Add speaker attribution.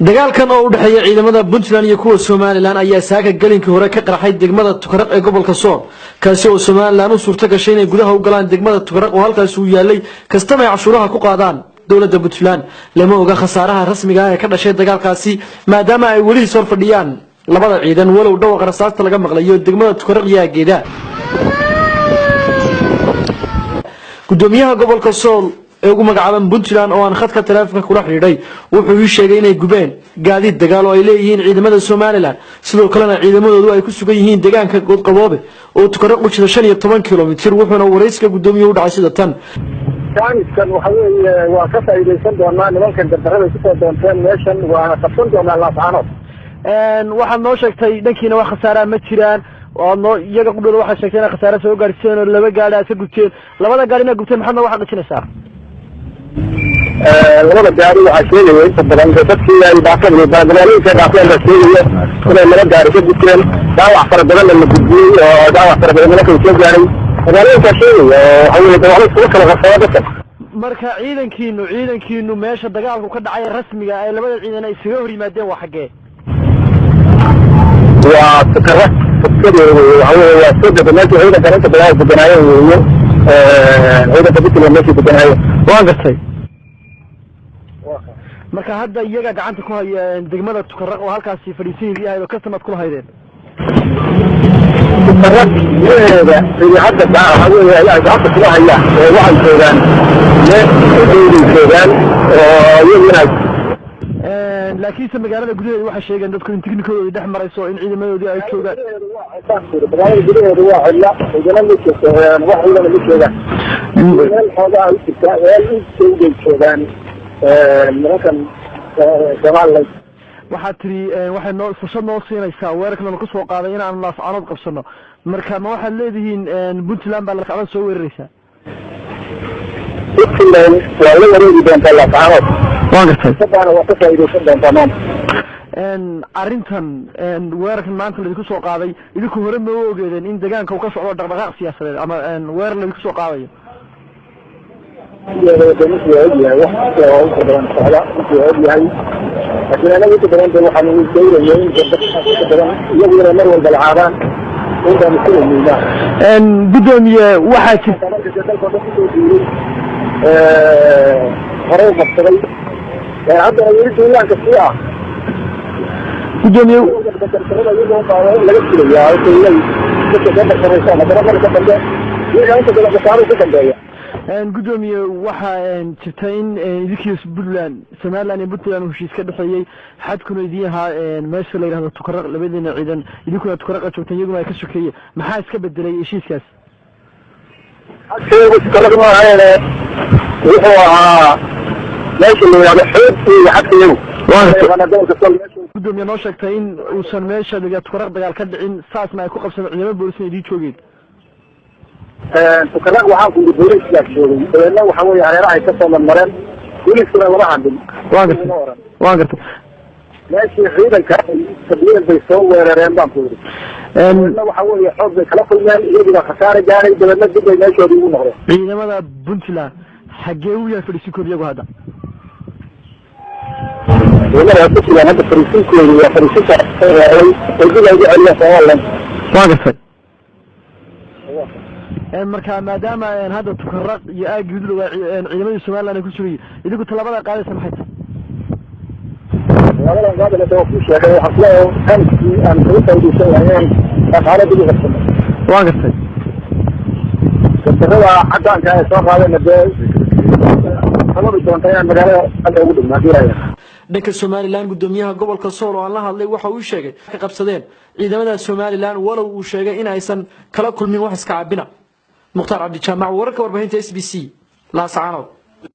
Speaker 1: Dagaalkan oo u dhexeeya ciidamada Puntland iyo kuwa Somaliland ayaa saaka galinkii hore ka qarxay degmada Tukaraq ee gobolka Sool, kaasi oo Somaliland u suurto gashay inay gudaha u galaan degmada Tukaraq oo halkaas uu yaalay kastama ay cashuuraha ku qaadaan dowladda Puntland. Lama oga khasaaraha rasmiga ah ee ka dhashay dagaalkaasi, maadaama ay weli soo fadhiyaan labada ciidan, walow dhawaqa rasaasta laga maqlayo degmada Tukaraq iyo aageeda. Gudoomiyaha gobolka Sool ee ugu magacaaban Puntland oo aan khadka taleefanka kula xidhiidhay wuxuu ii sheegay inay gubeen gaadiid dagaal oo ay leeyihiin ciidamada Somaliland, sidoo kalena ciidamadoodu ay ku sugan yihiin deegaanka Godqaboobe oo Tukaraq u jira 15 kilomitir. Wuxuuna waraysiga gudoomiyuhu u dhacay sida tan.
Speaker 2: Jaaniskan waxa weeye waa ka faa'iidaysan doonaa nimankan gardarrada ay kusoo doonteen meeshan, waana qabsan doonaa Laascaanood.
Speaker 1: Waxaad noo sheegtay dhankiina wax khasaaraa ma jiraan, noo iyaga qudhooda waxaad sheegtay inay khasaare soo gaarsiiseen oo laba gaari aad ka gubteen. Labada gaari inaad gubteen maxaad nooga xaqiijinaysaa?
Speaker 2: Labada gaari waxaa sheegaya inta badan dadkii ay dhaafeen, magaalooyinka dhaafeen baa sheegaya inay laba gaari ka gubteen, dhaawac fara badanna la gudbiyey oo dhaawac fara badan nimanka soo gaaray magaalooyinkaa sheegaya, oo waxa weye waxba iskuma kala qarsado dadkan.
Speaker 1: Marka ciidankiinu meesha dagaalku ka dhacay rasmiga ee labada ciidan ay iskaga hor yimaadeen waa xaggee?
Speaker 2: Waa Tukaraq tukadeeda weye, waxa weye waa soo dega meesha ciidankan inta badan ay deganaayeen weeye, ciidanka Puntland meeshay deganaayeen.
Speaker 1: Waan gartay. Marka hadda iyaga gacanta ku haya degmada Tukaraq oo halkaasi fadhiisan yahay oo custom aad kula haydeen.
Speaker 2: Tukaraq gudaheeda cidi hadda waxa weeye ay gacanta kula hayaan oo waxay joogaan meel u dhowday joogaan oo iyaguna.
Speaker 1: Laakiinse magaalada gudaheeda waxay sheegeen dadku in tiknikoodii dhex marayso, in ciidamadoodii ay joogaan.
Speaker 2: Magaalada gudaheeda waa cidla, ciidana ma joogto, wax ciidana ma joogaan, meel xoogaa u jirta meel u dhowday joogaan nimankan Somaliland.
Speaker 1: Waxaad tiri waxay noo fursad noo siinaysaa weerarkan lama kusoo qaaday in aanu Laascaanood qabsano. Marka ma waxaad leedihiin Puntland baa Laascaanood soo weeraraysaa?
Speaker 2: Puntland waa la wareegi doontaa Laascaanood.
Speaker 1: Waan gartay.
Speaker 2: Fursaddaana waa ka faa'iidaysan doontaa maanta.
Speaker 1: Arrintan weerarkan maanta laidinku soo qaaday, idinku hore ma u ogeedeen in deegaanka uu ka socdo dhaqdhaqaaq siyaasadeed ama weerar laidinku soo qaadayo?
Speaker 2: Ninkii waa ogyahay wax oo inta badan socda, ninkii waa ogyahay, laakiin anagu inta badan de waxaanu dawraya in inta badan iyagu inay mar walba lacaabaan intaanu filaynayna.
Speaker 1: Gudoomiye, waxaa jirta
Speaker 2: marka dalka dhan kusoo duulay hore u qabsaday, haddana weli duulaanka sii ah.
Speaker 1: Gudoomiye,
Speaker 2: gardarrada iyagoo baa laga filayaa inay dadka soo barsanaysaan, haddana marka dambe iyaga inta badan khasaaruhu ka dambeeya.
Speaker 1: Gudoomiye, waxaa jirta in idinkii Puntland, Somaliland iyo Puntland heshiis ka dhexeeyey, xadkuna idin ahaa meesha la yidhahdo Tukaraq, labadiina ciidan idinkuna Tukaraqa joogteen iyaguna ay ka sokeeyeen. Maxaa iska bedelay heshiiskaas?
Speaker 2: Xadkeegu Tukaraq ma ahayn, wuxuu ahaa meesha la yidhahdo Xoog iyo xadkeegu gobolka Sool.
Speaker 1: Gudoomiye, noo sheegtay in uusan meesha la yidhahdo Tukaraq dagaal ka dhicin, saasna ay ku qabsadeen ciidamo boolisna idiin joogeen.
Speaker 2: Tukaraq waxaan ku yidhi booliiskaa joogay, dabeedna waxa weeye hareeraha ay kasoo marmareen, booliiskuna lama hadlin.
Speaker 1: Waan gartay, waan gartay.
Speaker 2: Meeshii ciidanka ay fadhiyeen bay soo weerareen baan ku yidhi, dabeedna waxa weeye xoog bay kala kulmeen, iyagiibaa khasaare gaadhay, dabeedna dib bay meeshoodii ugu noqdeen.
Speaker 1: Ciidamada Puntland xaggee u yahay fadhiisinkooda iyagu hadda?
Speaker 2: Ciidamada Puntland hadda fariisinkoodu waa fariisinka ay dib ay ugu celiyeen Somaliland.
Speaker 1: Waan gartay. Marka maadaama hadda Tukaraq iyo aagii udul waa ciidamadii Somaliland ay ku sugan yihiin, idinku tallaabada qaadaysa maxay tahay?
Speaker 2: Labadan qaadana waa kuu sheegay, waxaan kuleeyahay kaniskii aan kaga faa'iidaysan lahay inaan Laascaanood dib u qabsano.
Speaker 1: Waan gartay.
Speaker 2: Gardarrada caddaanka ay soo qaadeenna dee sababi doonta inaan magaalada hadda ugu dhigno haddii ilaahay.
Speaker 1: Dhanka Somaliland, gudoomiyaha gobolka Sool oo aan la hadlay waxa uu sheegay ka qabsadeen ciidamada Somaliland, walow uu sheegay in aysan kala kulmin wax iska caabina. Mukhtaar Cabdijaamac, wararka warbaahinta SBC, Laascaanood.